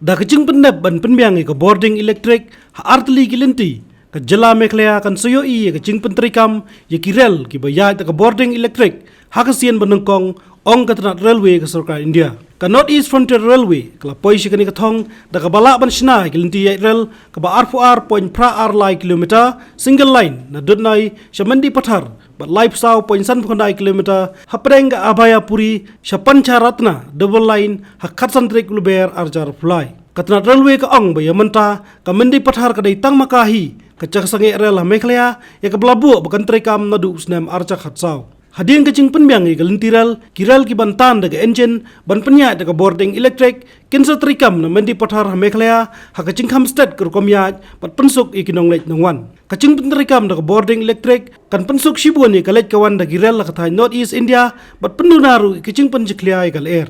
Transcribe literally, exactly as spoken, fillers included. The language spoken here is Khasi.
Da ka jingpyndep ban pynbiang ïa ka bording elektrik ha artylli ki lynti, ka jylla Meghalaya kan sa ïohi ïa ka jingpyntreikam ïa ki rel kiba ïaid da ka bording elektrik ha ka sien ba nyngkong, ong ka tnat railway ka sorkar India. Ka North East Frontier Railway ka la poi sha kane ka thong da kaba lah ban shna ïa ka lynti ïaid rel kaba arphew ar point phra ar lai kilometer single line na Dudhnoi sha Mendipathar, bad laiphew saw point sanphew khyndai kilometer hapdeng ka Abhayapuri sha Pancharatna double line ha khatsan tarik u Lber arhajar arphew lai. Ka tnat railway ka ong ba ïa mynta ka Mendipathar ka dei tang ma ka hi ka jaka sangeh rel ha Meghalaya ïa kaba la buh ba kan treikam naduh u snem arhajar khatsaw. Hadien ka jingpynbiang ïa ka lynti rel, ki rel ki ban tan da ka engine ban pynïaid da ka bording elektrik kin sa treikam na Mendipathar ha Meghalaya ha ka jingkham stet ka rukom ïaid bad pynsuk ïa ki nongleit nongwan. Ka jingpyntreikam da ka bording elektrik kan pynsuk shibun ïa ka leit ka wan da ki rel ha ka thaiñ North East India bad pynduna ruh ïa ka jingpynjakhlia ïa ka lyer.